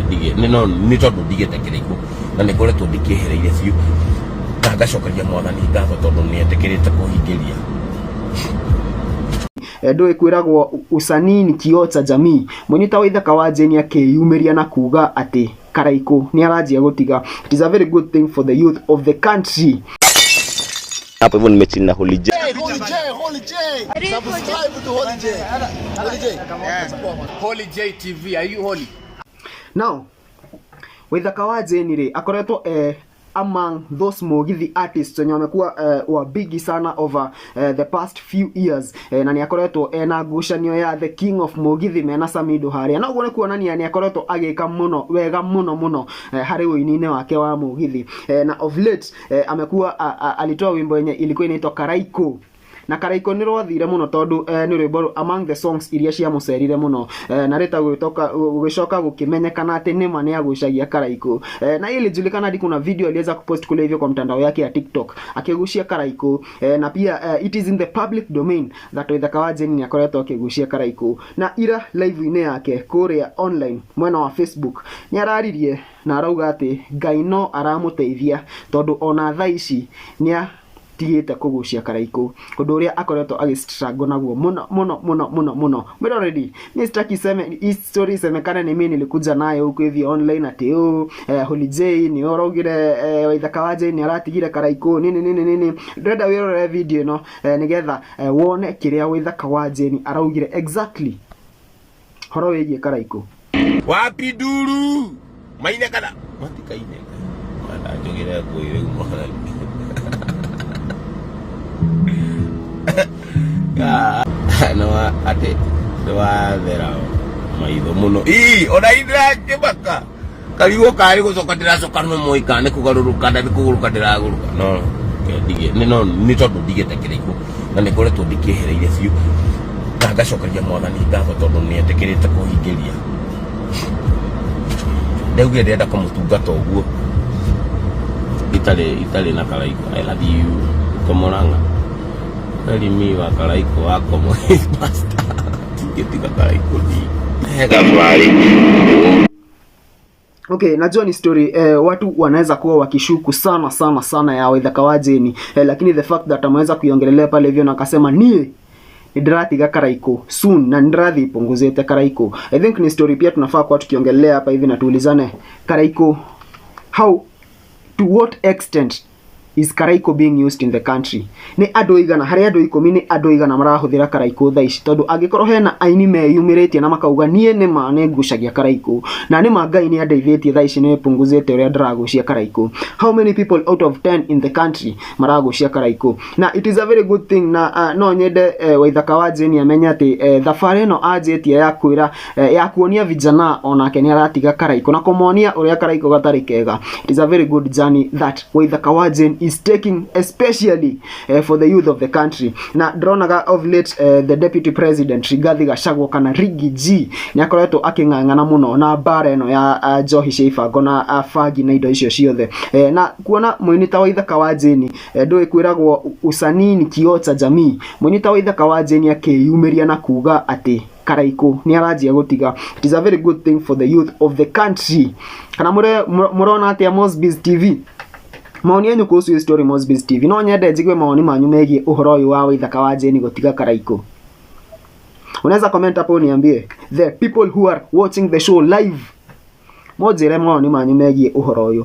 Ndige nĩ no nĩ tondũ ndigĩte kĩrĩko na nĩ ngoretwo ndikĩehereire biũ na ngacokeria mwathani ngatho tondũ nĩ etĩkĩrĩte kũhingĩria. Ndũĩ kwĩragwo usanii ni kioo cha jamii. Mũini ta Waithaka wa Jane akĩyumĩria na kuga atĩ Karaikũ nĩ aranjia gũtiga. It is a very good thing for the youth of the country. Hapo hivyo nimechill na Holy J. Hey, Holy J, Holy J. Subscribe to Holy J. Holy J. Holy J TV, are you holy? Now, Waithaka wa Jane rĩ akoretwo among those Mugithi artists wenye wamekuwa wa bigi sana over the past few years, na nĩ akoretwo ena ngucanio ya the king of Mugithi mena Samido harĩa, na ũguo nĩ kuonania nĩ akoretwo agĩka mũno wega mũno mũno harĩ ũini-inĩ wake wa Mugithi, na of late amekuwa alitoa wimbo yenye ilikuwa inaitwa Karaiko, na Karaiko nĩ rwathire mũno tondũ nĩ rwĩmbo among the songs iria ciamũcerire mũno, na rĩta gũgĩcoka gũkĩmenyekana atĩ nĩma nĩ agucagia Karaiko, na hii ilijulikana hadi kuna video aliweza kupost kule hivyo kwa mtandao yake ya TikTok akigucia Karaiko, na pia it is in the public domain that Waithaka wa Jane nĩ akoretwo akĩgucia Karaiko. Na ira live-inĩ yake kũrĩa online mwena wa Facebook nĩ araririe na arauga atĩ Ngai no aramũteithia tondũ ona thaa ici nĩ tigĩte kũgucia Karaikũ, ũndũ ũrĩa akoretwo agĩstruggle naguo mũno mũno mũno mũno mũno. Mwĩroreri, mi sitaki seme hii story isemekane ni mimi nilikuja nayo huku hivi online ati oh, Holy J ni ũraugire Waithaka wa Jane aratigire Karaikũ nini nini nini. Ndĩrenda wĩrorere video ĩno nĩgetha wone kĩrĩa Waithaka wa Jane araugire exactly horo wĩgiĩ Karaikũ. Wapi nduru maine kana matikaine mana njugire ngũi rĩu mwathani nĩwa atĩ nĩwathera maitho mũno ii ona indĩrakĩmaka karigwo karĩ gũcoka ndĩracoka no moĩ kana nĩ kũgarũrũka na nĩ kũgũrũka ndĩragũrũka no ndige nĩ no nĩ tondũ ndigĩte kĩrĩko na nĩ ngoretwo ndikĩehereire biũ na ngacokeria mwathani ngatho tondũ nĩ etĩkĩrĩte kũhingĩria. Ndaugire ndĩrenda kũmũtungata ũguo itarĩ na Karaiko. I love you Komoranga Karimi wa Karaiko wa Komo master tingĩtiga Karaiko ni thabarĩ. Okay, najua ni story watu wanaweza kuwa wakishuku sana sana sana ya Waithaka wa Jane, lakini the fact that ameweza kuiongelelea pale hivyo na akasema nie nĩndĩratiga Karaikũ soon na nĩndĩrathiĩ punguzĩte Karaikũ, I think ni story pia tunafaa kuwa tukiongelelea hapa hivi na tuulizane Karaikũ, how to what extent is Karaikũ being used in the country? Nĩ andũ igana harĩ andũ 10, nĩ andũ igana marahũthĩra Karaikũ thaa ici? Tondũ angĩkorwo hena aini meyumĩrĩtie na makauga niĩ nĩma nĩ ngucagia Karaikũ na nĩma Ngai nĩ andeithĩtie thaa ici nĩ punguzĩte ũrĩa ndĩragucia Karaikũ, how many people out of 10 in the country maragucia Karaikũ? Na it is a very good thing na no nyende Waithaka wa Jane amenye atĩ thabarĩ ĩno anjĩtie ya kwĩra ya kuonia vijana onake nĩ aratiga Karaikũ na kũmonia ũrĩa Karaikũ gatarĩ kega, it is a very good journey that Waithaka wa Jane is taking, especially for the youth of the country. Na ndĩronaga of late the deputy president Rigathi Gachagua kana Riggy G nĩ akoretwo akĩng'ang'ana mũno na mbara ĩno ya njohi cia ibango na bangi na indo icio ciothe, na kuona mũini ta Waithaka wa Jane, ndũĩ kwĩragwo usanii ni kioo cha jamii, mũini ta Waithaka wa Jane akĩyumĩria na kuga atĩ Karaikũ nĩ aranjia gũtiga, it is a very good thing for the youth of the country. Kana mũrona atĩa, Mosbiz TV? Maoni yanyu kuhusu hii story, Mosbiz TV. No nyende njigue maoni manyu megiĩ ũhoro ũyũ wa Waithaka wa Jane gũtiga Karaikũ. Unaweza comment hapo uniambie, the people who are watching the show live, monjĩre maoni manyu megiĩ ũhoro ũyũ.